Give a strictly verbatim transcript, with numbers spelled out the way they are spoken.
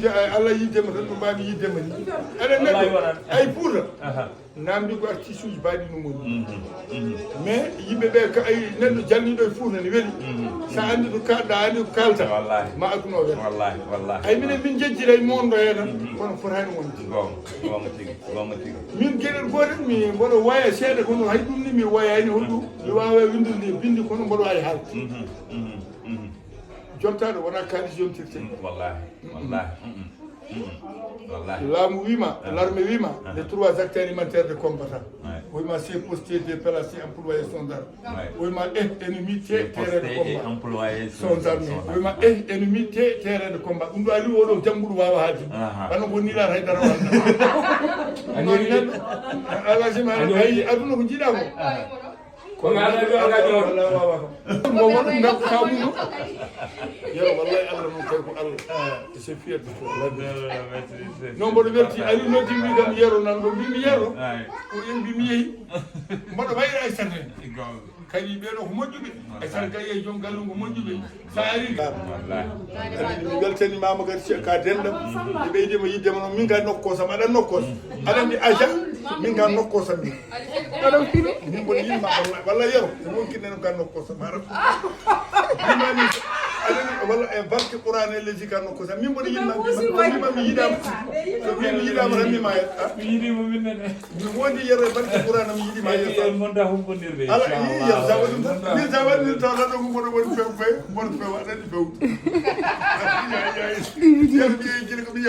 Te ay Allah yiddema tan no mbami yiddema ni. Aɗa nani ay Fuuta. Namdi ko artiste uji baɗi no moni. Mais yimɓe ɓe ka ay neɗɗo jalniɗo e Fuuta ne weli. Sa andi ko kalɗa, andi ko kalta. Ma aduna o wela. Ay minen min jejjiray mondo hena kono fotani wonde. Min geɗel gotel mi mboɗo waya seeɗa kono hay ɗum ni mi wayani hoɗum. Mi wawa windude bindi kono mboɗo wawi haalde. Jontaɗo wona kaalis yontirte. Wallahi. Wallahi. Laamu wima, l'armée wima les trois acteurs alimentaires de combattant. Wima c'est posté, déplacé, employé, sondar. Wima eh ennemi te terrain de combat. Sondar ni wima eh ennemi te terrain de combat. Ɗum ɗo ali oɗo jannguɗo wawa haalde. Bana ko nila hay dara wala. Noon neɗɗo alasima ay aduna ko jiiɗa ko. Ko ngaɗa ɗo ngaɗa ɗo. Mo won ɗum ngal ko kamuno. Yero wallahi Allah non kay ko Allah. Et c'est fier de toi. Non mboɗo welti ali noddi mi kam yero nan ɗo mbimi yero. Ko en mbimi yehi. Mboɗo wayra e serne. Kadi ɓeɗo ko moƴƴuɓe. E serne kay e joom galle ko moƴƴuɓe. Sa ari. Wallahi. Andi mi weltani mama kadi ka dendam. Ɓe ɓeydi mo yidde mo min ga nokko sam aɗa nokko. Aɗa andi aja min ga nokko sam min. Aɗa fini. Min mboɗo yimma wallahi yero. Te mon kinne ka nokko sam ara. Imani aɗa andi walla e barke Qur'an e lezi ka nokko sam min mboɗo yimma. Min mi yiɗama. So min mi yiɗama tan mi maya. Mi yiɗimo min nene. Mi wondi yero e barke Qur'an mi yiɗima yero. Ala yi yero sa waɗi ɗum tan. Min sa waɗi ɗum tan tan ɗo ko mboɗo woni few few mboɗo few aɗa andi few. Yero mi yehi jini ko mi yehi.